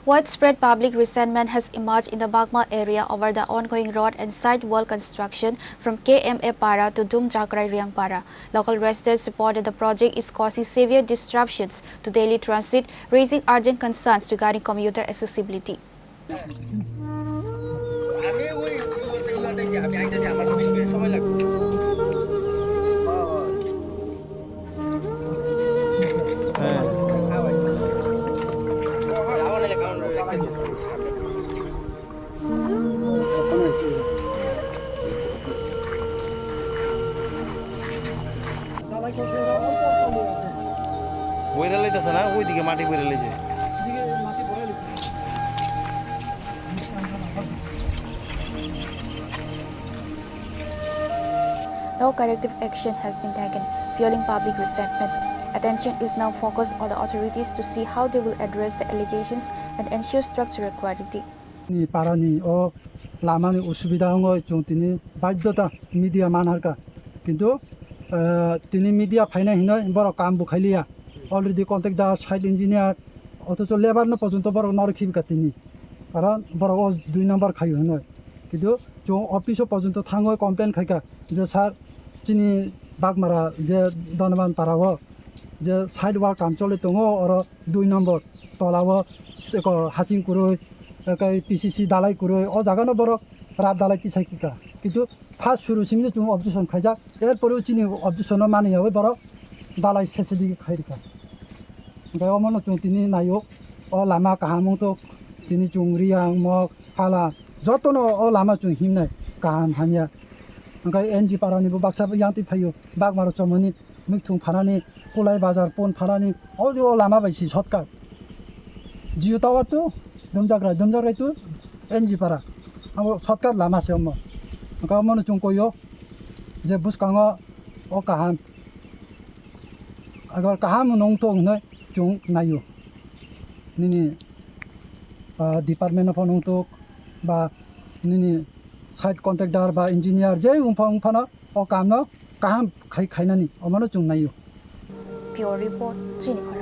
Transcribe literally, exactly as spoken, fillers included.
Widespread public resentment has emerged in the Bagma area over the ongoing road and side wall construction from K M A Para to Dumjakrai Riangpara. Local residents report that the project is causing severe disruptions to daily transit, raising urgent concerns regarding commuter accessibility. বইরা লাইতেছে না, ওইদিকে মাটি বইরা লাইছে। No corrective action has been taken, fueling public resentment. Attention is now focused on the authorities to see how they will address the allegations and ensure structural quality. Ni parani o lamani usubida wngwi chwng tini baidhota media manharkha. Kintu, eh, tini media phainai hinwi borok kam bo khailiya. Already contractor, site engineer, othocho labour no porjonto borok narwk khibika tini. Karon borok o dui number khaio hinwi. Kintu chwng office o porjonto thangwi complain khaikha je, "Sir, chini Bagmara je Donoban Para o je side wall kam choli tongo, oro dui number tola o eko haching kwrwi, ekai P C C dalai kwrwi, o jaga no borok rat dalai tisai kha." Kintu first suru simi no chwng objection khaijak, er pore o chini objection no mani yawi borok dalai sesedi khai rikha. Hwnkhe omo no chwng tini naio, o lama kaham wng tok, tini chwng Riang, Mok, Phala, joto no o lama chwng himnai kaham hamya. Hwnkhe N G Para ni bo baksa yang twi phaio, Bagmaro chomoni, Mikthung phanani, Kulai Bazar pon phanani, o, o lama bai si shortcut. Jio Tower to Dumjakrai, Dumjakrai to N G Para. Abo shortcut lama se omo. Hwnkhe omo no chwng koio je bwskango o kaham. Agar kaham wng tok hinwi chwng naio. Nini, ah, department no phano wng tok ba nini site contractor ba engineer je wng pha-, wng phano o kam no kaham khai khainani omo no chwng naio. Bureau Report, chini khorang.